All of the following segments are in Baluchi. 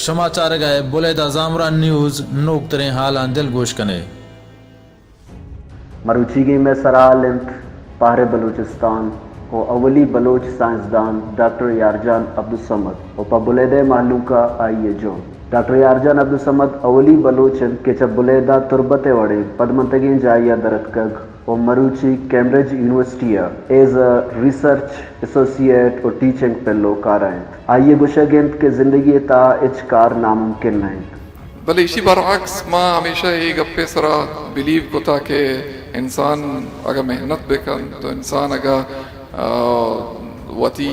شما چارگ ءَ بلیدہ زامران نیوز۔ نوکتریں حالاں دلگوش کن ئے۔ مروچیگیں مئے سرحال انت پہرے بلوچستان ءُ اولی بلوچ سائنسدان ڈاکٹر یارجان عبدالصمد ءُ پہ بلیدہ ءِ مہلوک ءَ آئی ءِ جہد۔ ڈاکٹر یارجان عبدالصمد اولی بلوچ انت کہ چہ بلیدہ تربت ءِ وڑیں پدمنتگیں جاہے ءَ در اتکگ ءُ مروچی کیمبرج یونیورسٹی ءَ ایز اے ریسرچ ایسوسی ایٹ ءُ ٹیچنگ فیلو کار ءَ انت۔ آئی ءِ گوشگ انت کہ زندگی ءِ تہا ہچ کار ناممکن نہ انت۔ بلے ایشی برعکس ما ہمیشہ اے گپ ءِ سرا بلیو کتا کہ انسان اگہ محنت بکنت تو انسان اگہ، آ، وتی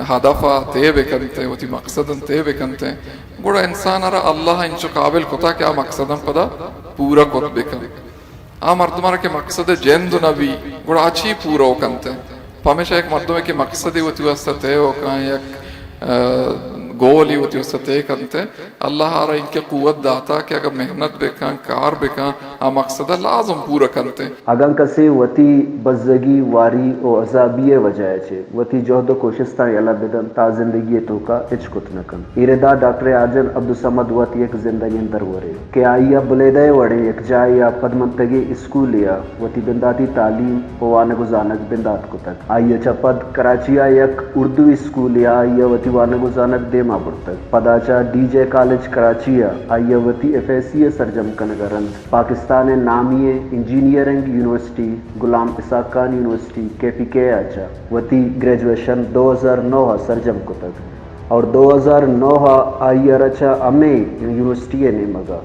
ہدف ءَ طے بکنت، وتی مقصد ءَ طے بکنت، گڑا انسان ءَ را اللہ ءَ انچو قابل کتا کہ آ مقصد ءَ پدا پورا کت بکنت۔ آ مردم ءَ را کہ مقصد ءِ جند نہ بی، گڑا آ چی پورو کنت؟ پمیشا یک مردمے کہ مقصدے وتی واسطہ طے ءُ کن، یک، آ، گولے وتی واسطہ طے کنت، اللہ ءَ را اینکہ قوت داتا کہ اگہ محنت بکن، کار بکن، آ مقصد ءَ لازم پورا کنت۔ اگاں کسے وتی بزگی، واری ءُ عذابی ءِ وجہ ءَ چہ وتی جہد ءُ کوشستاں یلہ بدنت، تا زندگی ءِ توکا ہچ کت نہ کنت۔ اے ردا ڈاکٹر یارجان عبدالصمد وت یک زندگیں درورے کہ آئی ءَ بلیدہ ءِ وڑیں یک جاہے ءَ پدمنتگیں اسکولے ءَ وتی بنداتی تعلیم ءُ وانگ ءُ زانگ بندات کتگ۔ آئی ءَ چہ پد کراچی ءَ یک اردو اسکولے ءَ آئی ءَ وتی وانگ ءُ زانگ دیما برتگ۔ پدا چہ ڈی جے کالج کراچی ءَ آئی ءَ وتی ایف ایس سی ءِ سرجم کنگ ءَ رند پاکستان ءِ نامی ئیں انجینئرنگ یونیورسٹی، غلام اسحاق خان یونیورسٹی، کے پی کے ءَ چہ وتی گریجویشن دو ہزار نو ءَ سرجم کتگ اور دو ہزار نو ءَ آئی ءَ را چہ ہمے یونیورسٹی ءِ نیمگ ءَ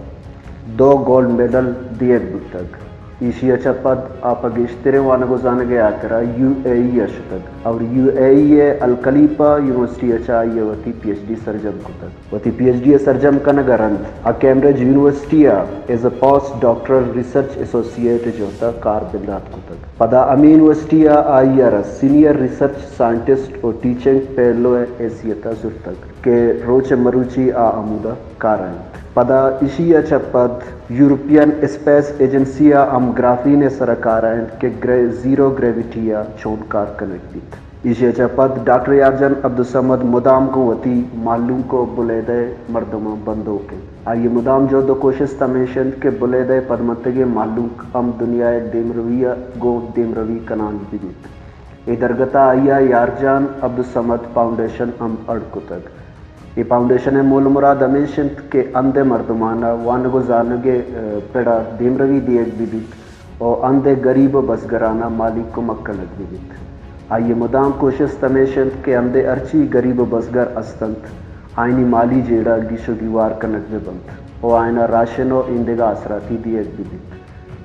دو گولڈ میڈل دیگ بوتگ۔ ایشی ءَ چہ پد آ پہ گیشتریں وانگ ءُ زانگ ءِ ہاترا یو اے ای ءَ شتگ اور یو اے ای ءِ الخلیفہ یونیورسٹی ءَ چہ آئی ءَ وتی پی ایچ ڈی سرجم کتگ۔ وتی پی ایچ ڈی ءِ سرجم کنگ ءَ رند آ کیمبرج یونیورسٹی ءَ as a post doctoral research ایسوسی ایٹ ءِ جہت ءَ کار بندات کتگ۔ پدا ہمے یونیورسٹی ءَ آئی ءَ را سینئر ریسرچ سائنٹسٹ ءُ ٹیچنگ فیلو ءِ حیثیت ءَ زرتگ کہ روچ ءِ مروچی آ ہمودا کار ءَ انت۔ پدا ایشی ءَ چہ پد یورپین اسپیس ایجنسی ءَ ہم گرافین ءِ سرا کار ءَ انت کہ گرے-، زیرو گریویٹی ءَ چون کار کنگ بیت۔ ایشی ءَ چہ پد ڈاکٹر یارجان عبدالصمد مدام گوں وتی مہلوک ءُ بلیدہ ءِ مردماں بندوک انت۔ آئی ءِ مدام جہد ءُ کوشست ہمیش انت کہ بلیدہ ءِ پدمنتگیں مہلوک ہم دنیا ءِ دیمروی ءَ گوں دیمروی کنان بہ بیت۔ اے درگت ءَ آئی ءَ یارجان عبدالصمد فاؤنڈیشن ہم اڈ کتگ۔ اے فاؤنڈیشن ءِ مول ءُ مراد ہمیش انت کہ ہند ءِ مردماں وانگ ءُ زانگ ءِ، ءَ، پڑ ءَ دیمروی دیگ بہ بیت ءُ ہند ءِ گریب ءُ بزگراناں مالی کمک کنگ بہ بیت۔ آئی ءِ مدام کوشست ہمیش انت کہ ہند ءِ ہرچی گریب ءُ بزگر است انت، آیانی مالی جیڑہ گیش ءُ گیوار کنگ بہ بنت ءُ آیاناں راشن ءُ ایندگہ آسراتی دیگ بہ بیت۔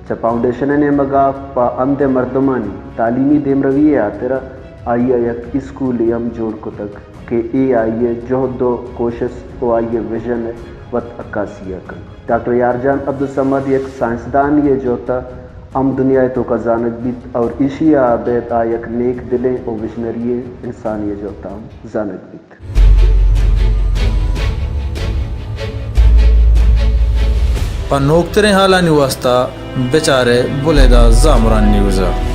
چہ فاؤنڈیشن ءِ نیمگ ءَ پہ ہند ءِ مردمانی تعلیمی دیمروی ءِ ہاترا آئی ءَ یک اسکولے ہم جوڑ کتگ کہ اے آئی ءِ جہد ءُ کوشست ءُ آئی ءِ ویژن ءِ وت عکاسی ءَ کنت۔ ڈاکٹر یارجان عبدالصمد یک سائنسدانے ءِ جہت ءَ ہم دنیا ءِ توکا زانگ بیت اور ایشی ءَ ابید آ یک نیک دلیں ءُ ویژنری ئیں انسانے ءِ جہت ءَ ہم زانگ بیت۔ پہ نوکتریں حالانی واسطہ بچارے بلیدہ زامران نیوز ءَ۔